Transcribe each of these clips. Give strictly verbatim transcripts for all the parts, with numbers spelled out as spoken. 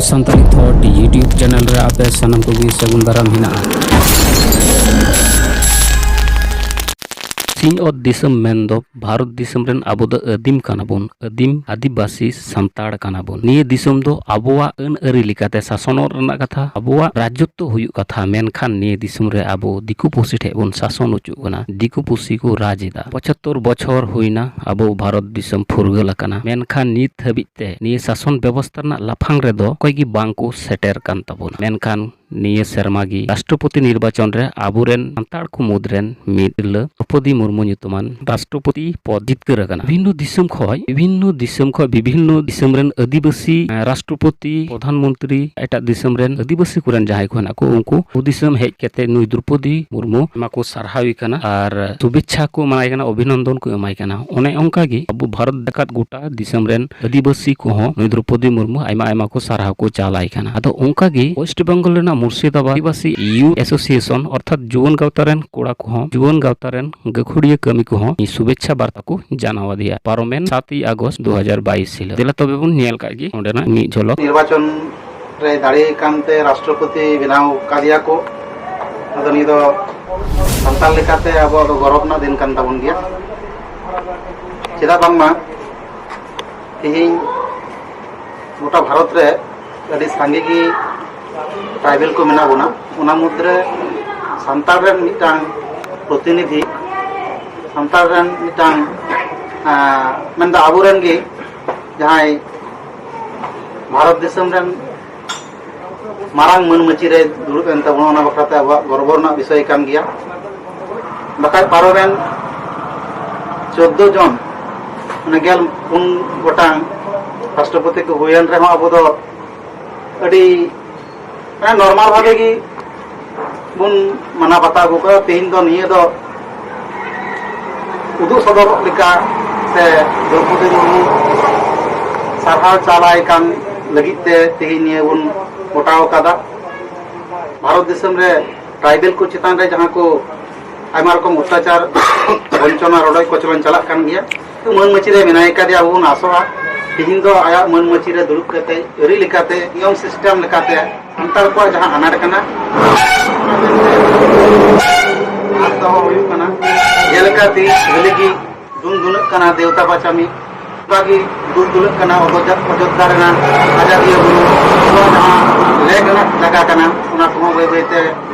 Santali ᱛᱷᱚᱴ YouTube channel ᱨᱮ ᱟᱯᱮ ᱥᱟᱱᱟᱢ ᱠᱚᱜᱮ ᱥᱟᱹᱜᱩᱱ ᱫᱟᱨᱟᱢ ᱦᱮᱱᱟᱜᱼᱟ᱾ ᱥᱤᱧᱚᱛ ᱫᱤᱥᱚᱢ ᱢᱮᱱᱫᱚ ᱵᱷᱟᱨᱚᱛ ᱫᱤᱥᱚᱢ ᱨᱮᱱ ᱟᱵᱚ ᱫᱚ ᱟᱹᱫᱤᱢ ᱠᱟᱱᱟ ᱵᱚᱱ, ᱟᱹᱫᱤᱢ ᱟᱹᱫᱤᱵᱟᱹᱥᱤ ᱥᱟᱱᱛᱟᱲ ᱠᱟᱱᱟ ᱵᱚᱱ᱾ ᱱᱤᱭᱟᱹ ᱫᱤᱥᱚᱢ ᱫᱚ ᱟᱵᱚᱣᱟᱜ ᱟᱹᱱ ᱟᱹᱨᱤ ᱞᱮᱠᱟᱛᱮ ᱥᱟᱥᱚᱱᱚᱜ ᱨᱮᱱᱟᱜ ᱠᱟᱛᱷᱟ, ᱟᱵᱚᱣᱟᱜ ᱨᱟᱡᱽᱡᱚᱛᱛᱚ ᱦᱩᱭᱩᱜ ᱠᱟᱛᱷᱟ, ᱢᱮᱱᱠᱷᱟᱱ ᱱᱤᱭᱟᱹ ᱫᱤᱥᱚᱢ ᱨᱮ ᱟᱵᱚ ᱫᱤᱠᱩ ᱯᱩᱥᱤ ᱴᱷᱮᱡ ᱵᱚᱱ ᱥᱟᱥᱚᱱ ᱚᱪᱚᱜ ᱠᱟᱱᱟ, ᱫᱤᱠᱩ ᱯᱩᱥᱤ ᱠᱚ ᱨᱟᱡᱽ ᱮᱫᱟ᱾ ᱯᱚᱸᱪᱟᱛᱛᱳᱨ ᱵᱚᱪᱷᱚᱨ ᱦᱩᱭᱱᱟ ᱟᱵᱚ ᱵᱷᱟᱨᱚᱛ ᱫᱤᱥᱚᱢ ᱯᱷᱩᱨᱜᱟᱹᱞ ᱟᱠᱟᱱᱟ, ᱢᱮᱱᱠᱷᱟᱱ ᱱᱤᱛ ᱦᱟᱹᱵᱤᱡ ᱛᱮ ᱱᱤᱭᱟᱹ ᱥᱟᱥᱚᱱ ᱵᱮᱵᱚᱥᱛᱷᱟ ᱨᱮᱱᱟᱜ ᱞᱟᱯᱷᱟᱝ ᱨᱮᱫᱚ ᱚᱠᱚᱭ ᱜᱮ ᱵᱟᱝ ᱠᱚ ᱥᱮᱴᱮᱨ ᱠᱟᱱ ᱛᱟᱵᱚᱱᱟ᱾ ᱢᱮᱱᱠᱷᱟᱱ ᱱᱤᱭᱟᱹ ᱥᱮᱨᱢᱟ ᱜᱮ ᱨᱟᱥᱴᱨᱚᱯᱚᱛᱤ ᱱᱤᱨᱵᱟᱪᱚᱱ ᱨᱮ ᱟᱵᱚᱨᱮᱱ ᱥᱟᱱᱛᱟᱲ ᱠᱚ ᱢᱩᱫᱽ ᱨᱮᱱ ᱢᱤᱫ ᱛᱤᱨᱞᱟᱹ ᱫᱨᱚᱯᱚᱫᱤ ᱢᱩᱨᱢᱩ ᱧᱩᱛᱩᱢᱟᱱ ᱨᱟᱥᱴᱨᱚᱯᱚᱛᱤ ᱯᱚᱫ ᱡᱤᱛᱠᱟᱹᱨ ᱟᱠᱟᱱᱟ᱾ ᱵᱤᱵᱷᱤᱱᱱᱚ ᱫᱤᱥᱚᱢ ᱠᱷᱚᱱ, ᱵᱤᱵᱷᱤᱱᱱᱚ ᱫᱤᱥᱚᱢ ᱠᱷᱚᱱ ᱵᱤᱵᱷᱤᱱᱱᱚ ᱫᱤᱥᱚᱢ ᱨᱮᱱ ᱟᱹᱫᱤᱵᱟᱹᱥᱤ, ᱮ, ᱨᱟᱥᱴᱨᱚᱯᱚᱛᱤ, ᱯᱨᱚᱫᱷᱟᱱ ᱢᱚᱱᱛᱨᱤ, ᱮᱴᱟᱜ ᱫᱤᱥᱚᱢ ᱨᱮᱱ ᱟᱹᱫᱤᱵᱟᱹᱥᱤ ᱠᱚᱨᱮᱱ ᱡᱟᱦᱟᱸᱭ ᱠᱚ ᱦᱮᱱᱟᱜ ᱠᱚ, ᱩᱱᱠᱩ ᱫᱤᱥᱚᱢ ᱦᱮᱡ ᱠᱟᱛᱮ ᱱᱩᱭ ᱫᱨᱚᱯᱚᱫᱤ ᱢᱩᱨᱢᱩ ᱟᱭᱢᱟ ᱠᱚ ᱥᱟᱨᱦᱟᱣᱮ ᱠᱟᱱᱟ ᱟᱨ ᱥᱩᱵᱷᱮᱪᱪᱷᱟ ᱠᱚ ᱮᱢᱟᱭ ᱠᱟᱱᱟ, ᱚᱵᱷᱤᱱᱚᱱᱫᱚᱱ ᱠᱚ ᱮᱢᱟᱭ ᱠᱟᱱᱟ᱾ ᱚᱱᱮ ᱚᱱᱠᱟ ᱜᱮ ᱟᱵᱚ ᱵᱷᱟᱨᱚᱛ ᱡᱟᱠᱟᱛ ᱜᱚᱴᱟ ᱫᱤᱥᱚᱢ ᱨᱮᱱ ᱟᱹᱫᱤᱵᱟᱹᱥᱤ ᱠᱚᱦᱚᱸ ᱱᱩᱭ ᱫᱨᱚᱯᱚᱫᱤ ᱢᱩᱨᱢᱩ ᱟᱭᱢᱟ ᱟᱭᱢᱟ ᱠᱚ ᱥᱟᱨᱦᱟᱣ ᱠᱚ ᱪᱟᱞᱟᱭ ᱠᱟᱱᱟ᱾ ᱟᱫᱚ ᱚᱱᱠᱟ ᱜᱮ ᱳᱭᱮᱥᱴ ᱵᱮᱝᱜᱚᱞ ᱨᱮᱱᱟᱜ ᱢᱩᱨᱥᱤᱫᱟᱵᱟᱫ ᱟᱹᱫᱤᱵᱟᱹᱥᱤ ᱭᱩᱛᱷ ᱮᱥᱳᱥᱤᱭᱮᱥᱚᱱ, ᱚᱨᱛᱷᱟᱛ ᱡᱩᱣᱟᱹᱱ ᱜᱟᱶᱛᱟ ᱨᱮᱱ ᱠᱚᱲᱟ ᱠᱚᱦᱚᱸ, ᱡᱩᱣᱟᱹᱱ ᱜᱟᱶᱛᱟ ᱨᱮᱱ ᱜᱟᱹᱠᱷᱩᱲᱤᱭᱟᱹ ᱠᱟᱹᱢᱤ ᱠᱚᱦᱚᱸ ᱥᱩᱵᱷᱮᱪᱪᱷᱟ ᱵᱟᱨᱛᱟ ᱠᱚ ᱡᱟᱱᱟᱣ ᱟᱫᱮᱭᱟ ᱯᱟᱨᱚᱢᱮᱱ ᱥᱟᱛ ᱟᱜᱚᱥᱴ ᱫᱩ ᱦᱟᱡᱟᱨ ᱵᱟᱭᱤᱥ ᱦᱤᱞᱳᱜ᱾ ᱫᱮᱞᱟ ᱛᱚᱵᱮ ᱵᱚᱱ ᱧᱮᱞ ᱠᱟᱜ ᱜᱮ ᱚᱸᱰᱮᱱᱟᱜ ᱢᱤᱫ ᱡᱷᱚᱞᱚᱠ᱾ ᱱᱤᱨᱵᱟᱪᱚᱱ ᱨᱮ ᱫᱟᱲᱮ ᱠᱟᱱᱛᱮ ᱨᱟᱥᱴᱨᱚᱯᱚᱛᱤ ᱵᱮᱱᱟᱣ ᱠᱟᱫᱮᱭᱟ ᱠᱚ᱾ ᱟᱫᱚ ᱱᱤᱭᱟᱹ ᱫᱚ ᱥᱟᱱᱛᱟᱲ ᱞᱮᱠᱟᱛᱮ ᱟᱵᱚᱣᱟᱜ ᱫᱚ ᱜᱚᱨᱚᱵᱽ ᱨᱮᱱᱟᱜ ᱫᱤᱱ ᱠᱟᱱ ᱛᱟᱵᱚᱱ ᱜᱮᱭᱟ᱾ ᱪᱮᱫᱟᱜ ᱵᱟᱝᱢᱟ ᱛᱮᱦᱮᱧ ᱜᱚᱴᱟ ᱵᱷᱟᱨᱚᱛ ᱨᱮ ᱟᱹᱰᱤ ᱥᱟᱸᱜᱮ ᱜᱮ ᱴᱨᱟᱭᱵᱮᱞ ᱠᱚ ᱢᱮᱱᱟᱜ ᱵᱚᱱᱟ, ᱚᱱᱟ ᱢᱩᱫᱽᱨᱮ ᱥᱟᱱᱛᱟᱲ ᱨᱮᱱ ᱢᱤᱫᱴᱟᱝ ᱯᱨᱚᱛᱤᱱᱤᱫᱷᱤ, ᱥᱟᱱᱛᱟᱲ ᱨᱮᱱ ᱢᱤᱫᱴᱟᱝ, ᱟᱸ, ᱢᱮᱱᱫᱚ ᱟᱵᱚᱨᱮᱱ ᱜᱮ ᱡᱟᱦᱟᱸᱭ ᱵᱷᱟᱨᱚᱛ ᱫᱤᱥᱚᱢ ᱨᱮᱱ ᱢᱟᱨᱟᱝ ᱢᱟᱹᱱ ᱢᱟᱹᱪᱤ ᱨᱮ ᱫᱩᱲᱩᱵ ᱮᱱ ᱛᱟᱵᱚᱱᱟ, ᱚᱱᱟ ᱵᱟᱠᱷᱨᱟᱛᱮ ᱟᱵᱚᱣᱟᱜ ᱜᱚᱨᱵᱚ ᱨᱮᱱᱟᱜ ᱵᱤᱥᱚᱭ ᱠᱟᱱ ᱜᱮᱭᱟ᱾ ᱵᱟᱠᱷᱟᱡ ᱯᱟᱨᱚᱢᱮᱱ ᱪᱳᱫᱫᱳ ᱡᱚᱱ, ᱢᱟᱱᱮ ᱜᱮᱞ ᱯᱩᱱ ᱜᱚᱴᱟᱝ ᱨᱟᱥᱴᱨᱚᱯᱚᱛᱤ ᱠᱚ ᱦᱩᱭᱮᱱ ᱨᱮᱦᱚᱸ ᱟᱵᱚ ᱫᱚ ᱟᱹᱰᱤ, ᱢᱟᱱᱮ, ᱱᱚᱨᱢᱟᱞ ᱵᱷᱟᱵᱮ ᱜᱮ ᱵᱚᱱ ᱢᱟᱱᱟᱣ ᱵᱟᱛᱟᱣ ᱟᱹᱜᱩ ᱠᱟᱫᱟ᱾ ᱛᱮᱦᱮᱧ ᱫᱚ ᱱᱤᱭᱟᱹ ᱫᱚ ᱩᱫᱩᱜ ᱥᱚᱫᱚᱨ ᱞᱮᱠᱟ ᱥᱮ ᱫᱨᱚᱣᱯᱚᱫᱤ ᱢᱩᱨᱢᱩ ᱥᱟᱨᱦᱟᱣ ᱪᱟᱞᱟᱭ ᱠᱟᱱ ᱞᱟᱹᱜᱤᱫ ᱛᱮ ᱛᱮᱦᱮᱧ ᱱᱤᱭᱟᱹ ᱵᱚᱱ ᱜᱚᱴᱟᱣ ᱠᱟᱫᱟ᱾ ᱵᱷᱟᱨᱚᱛ ᱫᱤᱥᱚᱢ ᱨᱮ ᱴᱨᱟᱭᱵᱮᱞ ᱠᱚ ᱪᱮᱛᱟᱱ ᱨᱮ ᱡᱟᱦᱟᱸ ᱠᱚ ᱟᱭᱢᱟ ᱨᱚᱠᱚᱢ ᱚᱛᱛᱟᱪᱟᱨ, ᱵᱚᱧᱪᱚᱱᱟ, ᱨᱚᱰᱚᱡ ᱠᱚᱪᱞᱚᱱ ᱪᱟᱞᱟᱜ ᱠᱟᱱ ᱜᱮᱭᱟ᱾ ᱢᱟᱹᱱ ᱢᱟᱹᱪᱤ ᱨᱮ ᱢᱮᱱᱟᱭ ᱠᱟᱫᱮᱭᱟ, ᱟᱵᱚ ᱵᱚᱱ ᱟᱥᱚᱜᱼᱟ ᱛᱤᱦᱤᱧ ᱫᱚ ᱟᱭᱟᱜ ᱢᱟᱹᱱ ᱢᱟᱹᱪᱤ ᱨᱮ ᱫᱩᱲᱩᱵ ᱠᱟᱛᱮ, ᱟᱹᱨᱤ ᱞᱮᱠᱟᱛᱮ, ᱱᱤᱭᱚᱢ ᱥᱤᱥᱴᱮᱢ ᱞᱮᱠᱟᱛᱮ ᱥᱟᱱᱛᱟᱲ ᱠᱚᱣᱟᱜ ᱡᱟᱦᱟᱸ ᱟᱱᱟᱴ ᱠᱟᱱᱟ, ᱚᱱᱟ ᱢᱮᱱᱛᱮ ᱟᱨ ᱫᱚᱦᱚ ᱦᱩᱭᱩᱜ ᱠᱟᱱᱟ᱾ ᱡᱮᱞᱮᱠᱟ ᱛᱤᱦᱤᱧ ᱦᱟᱹᱞᱤ ᱜᱮ ᱫᱩᱱ ᱫᱩᱱᱟᱹᱜ ᱠᱟᱱᱟ ᱫᱮᱣᱛᱟ ᱯᱟᱪᱟᱢᱤ, ᱚᱱᱠᱟ ᱜᱮ ᱫᱩᱱ ᱫᱩᱱᱟᱹᱜ ᱠᱟᱱᱟ ᱚᱡᱳᱫᱽᱫᱷᱟ, ᱚᱡᱳᱫᱽᱫᱷᱟ ᱨᱮᱱᱟᱜ ᱟᱡᱟᱫᱤᱭᱟᱹ ᱵᱩᱨᱩ, ᱱᱚᱣᱟ ᱡᱟᱦᱟᱸ ᱞᱮᱠ ᱨᱮᱱᱟᱜ ᱡᱟᱭᱜᱟ ᱠᱟᱱᱟ, ᱚᱱᱟ ᱠᱚᱦᱚᱸ ᱵᱟᱹᱭ ᱵᱟᱹᱭ ᱛᱮ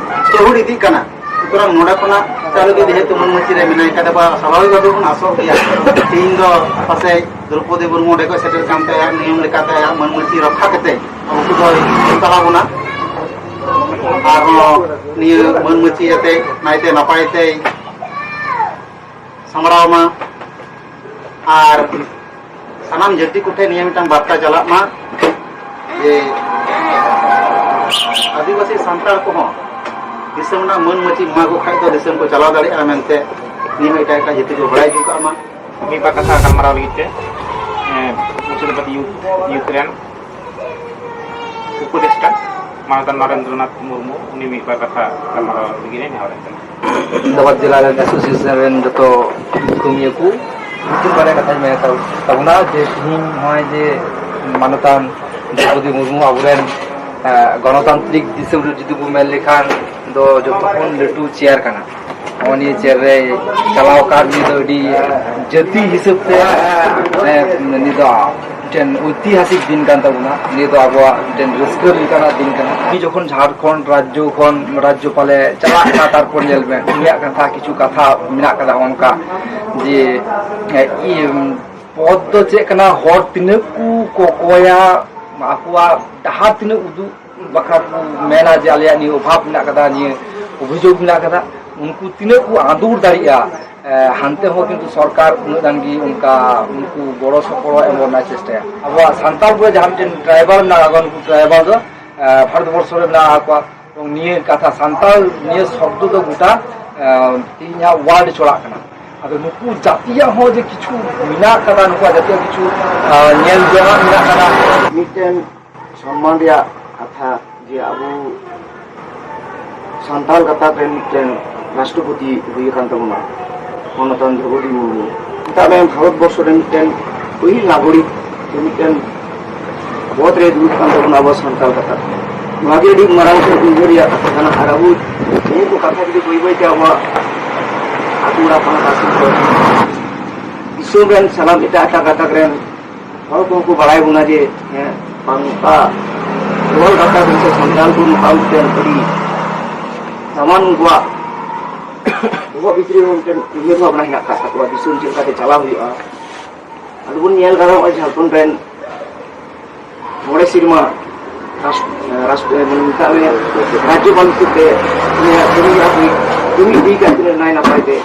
ᱞᱟᱹᱦᱩᱫ ᱤᱫᱤᱜ ᱠᱟᱱᱟ᱾ ᱥᱩᱛᱚᱨᱟᱝ ᱱᱚᱰᱮ ᱠᱷᱚᱱᱟᱜ ᱪᱟᱞᱩ ᱜᱮ ᱡᱮᱦᱮᱛᱩ ᱢᱟᱹᱱ ᱢᱟᱹᱪᱤ ᱨᱮ ᱢᱮᱱᱟᱭ ᱠᱟᱫᱮ ᱵᱟ, ᱥᱟᱵᱷᱟᱵᱤᱠ ᱵᱷᱟᱵᱮ ᱵᱚᱱ ᱟᱥᱚᱜ ᱜᱮᱭᱟ᱾ ᱛᱤᱦᱤᱧ ᱫᱚ ᱯᱟᱥᱮᱡ ᱫᱨᱚᱯᱚᱫᱤ ᱢᱩᱨᱢᱩ ᱚᱸᱰᱮ ᱠᱚ ᱥᱮᱴᱮᱨ ᱠᱟᱱ ᱛᱟᱭᱟ, ᱱᱤᱭᱚᱢ ᱞᱮᱠᱟᱛᱮ ᱟᱭᱟᱜ ᱢᱟᱹᱱ ᱢᱟᱹᱪᱤ ᱨᱚᱠᱷᱟ ᱠᱟᱛᱮ ᱟᱵᱚ ᱠᱚᱫᱚᱭ ᱪᱟᱞᱟᱣ ᱵᱚᱱᱟ᱾ ᱟᱨᱦᱚᱸ ᱱᱤᱭᱟᱹ ᱢᱟᱹᱱ ᱢᱟᱹᱪᱤ ᱡᱟᱛᱮ ᱱᱟᱭᱛᱮ ᱱᱟᱯᱟᱭ ᱛᱮᱭ ᱥᱟᱢᱵᱲᱟᱣ ᱢᱟ᱾ ᱟᱨ ᱥᱟᱱᱟᱢ ᱡᱟᱹᱛᱤ ᱠᱚᱴᱷᱮᱱ ᱱᱤᱭᱟᱹ ᱢᱤᱫᱴᱟᱝ ᱵᱟᱨᱛᱟ ᱪᱟᱞᱟᱜ ᱢᱟ ᱡᱮ ᱟᱹᱫᱤᱵᱟᱹᱥᱤ ᱥᱟᱱᱛᱟᱲ ᱠᱚᱦᱚᱸ ᱫᱤᱥᱚᱢ ᱨᱮᱱᱟᱜ ᱢᱟᱹᱱ ᱢᱟᱹᱪᱤ ᱮᱢᱟ ᱠᱚ ᱠᱷᱟᱡ ᱫᱚ ᱫᱤᱥᱚᱢ ᱠᱚ ᱪᱟᱞᱟᱣ ᱫᱟᱲᱮᱭᱟᱜᱼᱟ ᱢᱮᱱᱛᱮ ᱱᱤᱭᱟᱹ ᱦᱚᱸ ᱮᱴᱟᱜ ᱮᱴᱟᱜ ᱡᱟᱹᱛᱤ ᱠᱚ ᱵᱟᱲᱟᱭ ᱦᱚᱪᱚ ᱠᱟᱜ ᱢᱟ᱾ ᱢᱤᱫ ᱵᱟᱨ ᱠᱟᱛᱷᱟ ᱜᱟᱞᱢᱟᱨᱟᱣ ᱞᱟᱹᱜᱤᱫ ᱛᱮ, ᱮᱸ, ᱢᱩᱨᱥᱤᱫᱟᱵᱟᱫᱽ ᱭᱩᱛᱷ, ᱭᱩᱛᱷ ᱨᱮᱱ ᱩᱯᱚᱫᱮᱥᱴᱟ ᱢᱟᱱᱚᱛᱟᱱ ᱱᱚᱨᱮᱱᱫᱨᱚᱱᱟᱛᱷ ᱢᱩᱨᱢᱩ, ᱩᱱᱤ ᱢᱤᱫ ᱵᱟᱨ ᱠᱟᱛᱷᱟ ᱜᱟᱞᱢᱟᱨᱟᱣ ᱞᱟᱹᱜᱤᱫ ᱮ ᱱᱮᱦᱚᱨᱮᱫ ᱠᱟᱱᱟ᱾ ᱫᱷᱟᱱᱵᱟᱫᱽ ᱡᱮᱞᱟ ᱨᱮᱱ ᱮᱥᱳᱥᱤᱭᱮᱥᱚᱱ ᱨᱮᱱ ᱡᱚᱛᱚ ᱠᱟᱹᱢᱤᱭᱟᱹ ᱠᱚ ᱢᱤᱫᱴᱤᱡ ᱵᱟᱨᱭᱟ ᱠᱟᱛᱷᱟᱧ ᱢᱮᱱ ᱛᱟᱵᱚᱱᱟ ᱡᱮ ᱛᱮᱦᱮᱧ ᱱᱚᱜᱼᱚᱭ ᱡᱮ ᱢᱟᱱᱚᱛᱟᱱ ᱫᱨᱚᱣᱯᱚᱫᱤ ᱢᱩᱨᱢᱩ ᱟᱵᱚᱨᱮᱱ, ᱮ, ᱜᱚᱱᱚᱛᱟᱱᱛᱨᱤᱠ ᱫᱤᱥᱚᱢ ᱨᱮ ᱡᱩᱫᱤ ᱵᱚ ᱢᱮᱱ ᱞᱮᱠᱷᱟᱱ ᱫᱚ ᱡᱚᱛᱚ ᱠᱷᱚᱱ ᱞᱟᱹᱴᱩ ᱪᱮᱭᱟᱨ ᱠᱟᱱᱟ᱾ ᱱᱚᱜᱼᱚᱭ ᱱᱤᱭᱟᱹ ᱪᱮᱭᱟᱨ ᱨᱮ ᱪᱟᱞᱟᱣ ᱟᱠᱟᱫ ᱱᱤᱭᱟᱹ ᱫᱚ ᱟᱹᱰᱤ ᱡᱟᱹᱛᱤ ᱦᱤᱥᱟᱹᱵ ᱛᱮ, ᱮ, ᱱᱤᱭᱟᱹ ᱫᱚ ᱢᱤᱫᱴᱮᱱ ᱳᱭᱛᱤᱦᱟᱥᱤᱠ ᱫᱤᱱ ᱠᱟᱱ ᱛᱟᱵᱚᱱᱟ᱾ ᱱᱤᱭᱟᱹ ᱫᱚ ᱟᱵᱚᱣᱟᱜ ᱢᱤᱫᱴᱮᱱ ᱨᱟᱹᱥᱠᱟᱹ ᱞᱮᱠᱟᱱᱟᱜ ᱫᱤᱱ ᱠᱟᱱᱟ᱾ ᱩᱱᱤ ᱡᱚᱠᱷᱚᱱ ᱡᱷᱟᱲᱠᱷᱚᱸᱰ ᱨᱟᱡᱽᱡᱚ ᱠᱷᱚᱱ ᱨᱟᱡᱽᱡᱚᱯᱟᱞᱮ ᱪᱟᱞᱟᱜ ᱠᱟᱱᱟ, ᱛᱟᱨᱯᱚᱨ ᱧᱮᱞ ᱢᱮ ᱩᱱᱤᱭᱟᱜ ᱠᱟᱛᱷᱟ ᱠᱤᱪᱷᱩ ᱠᱟᱛᱷᱟ ᱢᱮᱱᱟᱜ ᱠᱟᱫᱟ ᱚᱱᱠᱟ ᱡᱮ, ᱮ, ᱤᱭᱟᱹ, ᱯᱚᱫ ᱫᱚ ᱪᱮᱫ ᱠᱟᱱᱟ, ᱦᱚᱲ ᱛᱤᱱᱟᱹᱜ ᱠᱚ ᱠᱚᱠᱚᱭᱟ, ᱟᱠᱚᱣᱟᱜ ᱰᱟᱦᱟᱨ ᱛᱤᱱᱟᱹᱜ ᱩᱫᱩᱜ ᱵᱟᱠᱷᱨᱟ ᱠᱚ ᱢᱮᱱᱟ ᱡᱮ ᱟᱞᱮᱭᱟᱜ ᱱᱤᱭᱟᱹ ᱚᱵᱷᱟᱵ ᱢᱮᱱᱟᱜ ᱠᱟᱫᱟ, ᱱᱤᱭᱟᱹ ᱚᱵᱷᱤᱡᱳᱜᱽ ᱢᱮᱱᱟᱜ ᱠᱟᱫᱟ, ᱩᱱᱠᱩ ᱛᱤᱱᱟᱹᱜ ᱠᱚ ᱟᱸᱫᱳᱲ ᱫᱟᱲᱮᱭᱟᱜᱼᱟ, ᱮ, ᱦᱟᱱᱛᱮ ᱦᱚᱸ ᱠᱤᱱᱛᱩ ᱥᱚᱨᱠᱟᱨ ᱩᱱᱟᱹᱜ ᱜᱟᱱ ᱜᱮ ᱚᱱᱠᱟ ᱩᱱᱠᱩ ᱜᱚᱲᱚ ᱥᱚᱯᱚᱦᱚᱫ ᱮᱢ ᱨᱮᱱᱟᱜ ᱪᱮᱥᱴᱟᱭᱟ᱾ ᱟᱵᱚᱣᱟᱜ ᱥᱟᱱᱛᱟᱲ ᱠᱚᱨᱮ ᱡᱟᱦᱟᱸ ᱢᱤᱫᱴᱮᱱ ᱴᱨᱟᱭᱵᱟᱞ ᱢᱮᱱᱟᱜ ᱠᱚᱣᱟ, ᱩᱱᱠᱩ ᱴᱨᱟᱭᱵᱟᱞ ᱫᱚ, ᱮ, ᱵᱷᱟᱨᱚᱛ ᱵᱚᱨᱥᱚ ᱨᱮ ᱢᱮᱱᱟᱜ ᱠᱚᱣᱟ᱾ ᱮᱵᱚᱝ ᱱᱤᱭᱟᱹ ᱠᱟᱛᱷᱟ ᱥᱟᱱᱛᱟᱲ ᱱᱤᱭᱟᱹ ᱥᱚᱵᱫᱚ ᱫᱚ ᱜᱚᱴᱟ, ᱮ, ᱛᱮᱦᱮᱧᱟᱜ ᱣᱟᱨᱞᱰ ᱪᱟᱞᱟᱜ ᱠᱟᱱᱟ᱾ ᱟᱫᱚ ᱱᱩᱠᱩ ᱡᱟᱹᱛᱤᱭᱟᱜ ᱦᱚᱸ ᱡᱮ ᱠᱤᱪᱷᱩ ᱢᱮᱱᱟᱜ ᱠᱟᱫᱟ, ᱱᱩᱠᱩᱣᱟᱜ ᱡᱟᱹᱛᱤᱭᱟᱜ ᱠᱤᱪᱷᱩ, ᱮ, ᱧᱮᱞ ᱡᱚᱝᱟᱜ ᱢᱮᱱᱟᱜ ᱠᱟᱫᱟ᱾ ᱢᱤᱫᱴᱮᱱ ᱥᱚᱱᱢᱟᱱ ᱨᱮᱭᱟᱜ ᱠᱟᱛᱷᱟ ᱡᱮ ᱟᱵᱚ ᱥᱟᱱᱛᱟᱲ ᱜᱟᱛᱟᱠ ᱨᱮᱱ ᱢᱤᱫᱴᱮᱱ ᱨᱟᱥᱴᱨᱚᱯᱚᱛᱤ ᱦᱩᱭ ᱟᱠᱟᱱ ᱛᱟᱵᱚᱱᱟ ᱢᱟᱱᱚᱛᱟᱱ ᱫᱨᱚᱣᱯᱚᱫᱤ ᱢᱩᱨᱢᱩ᱾ ᱢᱮᱛᱟᱜ ᱢᱮ ᱵᱷᱟᱨᱚᱛ ᱵᱚᱨᱥᱚ ᱨᱮᱱ ᱢᱤᱫᱴᱮᱱ ᱯᱟᱹᱦᱤᱞ ᱱᱟᱜᱚᱨᱤᱠ ᱢᱤᱫᱴᱮᱱ ᱯᱚᱫᱽ ᱨᱮ ᱫᱩᱲᱩᱵ ᱠᱟᱱ ᱛᱟᱵᱚᱱᱟ ᱟᱵᱚ ᱥᱟᱱᱛᱟᱲ ᱠᱟᱛᱷᱟ᱾ ᱱᱚᱣᱟ ᱜᱮ ᱟᱹᱰᱤ ᱢᱟᱨᱟᱝ ᱛᱮ ᱩᱭᱦᱟᱹᱨ ᱨᱮᱭᱟᱜ ᱠᱟᱛᱷᱟ ᱠᱟᱱᱟ᱾ ᱟᱨ ᱟᱵᱚ ᱱᱤᱭᱟᱹ ᱠᱚ ᱠᱟᱛᱷᱟ ᱡᱩᱫᱤ ᱵᱟᱹᱭ ᱵᱟᱹᱭ ᱛᱮ ᱟᱵᱚᱣᱟᱜ ᱟᱹᱛᱩ ᱚᱲᱟᱜ ᱯᱟᱦᱴᱟ ᱥᱮᱫ ᱠᱷᱚᱱ ᱫᱤᱥᱚᱢ ᱨᱮᱱ ᱥᱟᱱᱟᱢ ᱮᱴᱟᱜ ᱮᱴᱟᱜ ᱜᱟᱛᱟᱠ ᱨᱮᱱ ᱦᱚᱲ ᱠᱚᱦᱚᱸ ᱠᱚ ᱵᱟᱲᱟᱭ ᱵᱚᱱᱟ ᱡᱮ, ᱦᱮᱸ, ᱵᱟᱝ ᱱᱚᱝᱠᱟ ᱠᱷᱮᱨᱣᱟᱞ ᱜᱟᱛᱟᱠ ᱥᱮ ᱥᱟᱱᱛᱟᱲ ᱠᱚ ᱱᱚᱝᱠᱟ ᱢᱤᱫᱴᱮᱱ ᱟᱹᱰᱤ ᱫᱟᱢᱟᱱ ᱠᱚᱣᱟᱜ ᱵᱚᱦᱚᱜ ᱵᱷᱤᱛᱨᱤ ᱨᱮ ᱢᱤᱫᱴᱮᱱ ᱩᱭᱦᱟᱹᱨ ᱵᱷᱟᱵᱽᱱᱟ ᱦᱮᱱᱟᱜ ᱟᱠᱟᱫ ᱛᱟᱠᱚᱣᱟ, ᱫᱤᱥᱚᱢ ᱪᱮᱫ ᱞᱮᱠᱟᱛᱮ ᱪᱟᱞᱟᱣ ᱦᱩᱭᱩᱜᱼᱟ᱾ ᱟᱫᱚ ᱵᱚᱱ ᱧᱮᱞ ᱠᱟᱫᱟ ᱱᱚᱜᱼᱚᱭ ᱡᱷᱟᱲᱠᱷᱚᱸᱰ ᱨᱮᱱ ᱢᱚᱬᱮ ᱥᱮᱨᱢᱟ ᱨᱟᱥ-, ᱨᱟᱥ-, ᱢᱟᱱᱮ ᱢᱮᱛᱟᱜ ᱢᱮ ᱨᱟᱡᱽᱡᱚᱯᱟᱞ ᱦᱤᱥᱟᱹᱵ ᱛᱮ ᱩᱱᱤᱭᱟᱜ ᱠᱟᱹᱢᱤ ᱦᱚᱨᱟ ᱠᱚ ᱠᱟᱹᱢᱤ ᱤᱫᱤ ᱠᱟᱜ ᱛᱤᱱᱟᱹᱜ ᱱᱟᱭ ᱱᱟᱯᱟᱭ ᱛᱮ,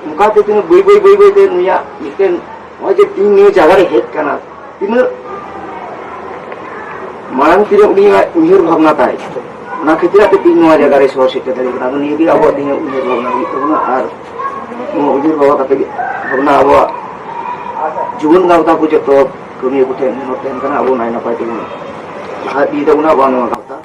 ᱚᱱᱠᱟᱛᱮ ᱛᱤᱱᱟᱹᱜ ᱵᱟᱹᱭ ᱵᱟᱹᱭ ᱵᱟᱹᱭ ᱵᱟᱹᱭ ᱛᱮ ᱱᱩᱭᱟᱜ ᱢᱤᱫᱴᱮᱱ ᱱᱚᱜᱼᱚᱭ ᱡᱮ ᱛᱤᱦᱤᱧ ᱱᱤᱭᱟᱹ ᱡᱟᱭᱜᱟ ᱨᱮ ᱦᱮᱡ ᱠᱟᱱᱟ, ᱛᱤᱱᱟᱹᱜ ᱢᱟᱲᱟᱝ ᱛᱤᱱᱟᱹᱜ ᱩᱱᱤᱭᱟᱜ ᱩᱭᱦᱟᱹᱨ ᱵᱷᱟᱵᱽᱱᱟ ᱛᱟᱭ, ᱚᱱᱟ ᱠᱷᱟᱹᱛᱤᱨ ᱛᱮ ᱛᱤᱦᱤᱧ ᱱᱚᱣᱟ ᱡᱟᱭᱜᱟ ᱨᱮ ᱥᱚᱦᱚᱨ ᱥᱮᱴᱮᱨ ᱫᱟᱲᱮ ᱠᱟᱱᱟ᱾ ᱟᱫᱚ ᱱᱤᱭᱟᱹ ᱜᱮ ᱟᱵᱚᱣᱟᱜ ᱛᱤᱦᱤᱧ ᱩᱭᱦᱟᱹᱨ ᱵᱷᱟᱵᱽᱱᱟ ᱦᱩᱭᱩᱜ ᱛᱟᱵᱚᱱᱟ᱾ ᱟᱨ ᱱᱚᱣᱟ ᱩᱭᱦᱟᱹᱨ ᱵᱷᱟᱵᱽᱱᱟ ᱠᱟᱛᱮ ᱜᱮ ᱵᱷᱟᱵᱽᱱᱟ ᱟᱵᱚᱣᱟᱜ ᱡᱩᱣᱟᱹᱱ ᱜᱟᱶᱛᱟ ᱠᱚ ᱡᱚᱛᱚ ᱠᱟᱹᱢᱤᱭᱟᱹ ᱠᱚ ᱴᱷᱮᱱ ᱱᱮᱦᱚᱨ ᱛᱟᱦᱮᱱ ᱠᱟᱱᱟ, ᱟᱵᱚ ᱱᱟᱭ ᱱᱟᱯᱟᱭ ᱛᱮᱵᱚᱱ ᱞᱟᱦᱟ ᱤᱫᱤᱭ ᱛᱟᱵᱚᱱᱟ ᱟᱵᱚᱣᱟᱜ ᱱᱚᱣᱟ ᱜᱟᱶᱛᱟ᱾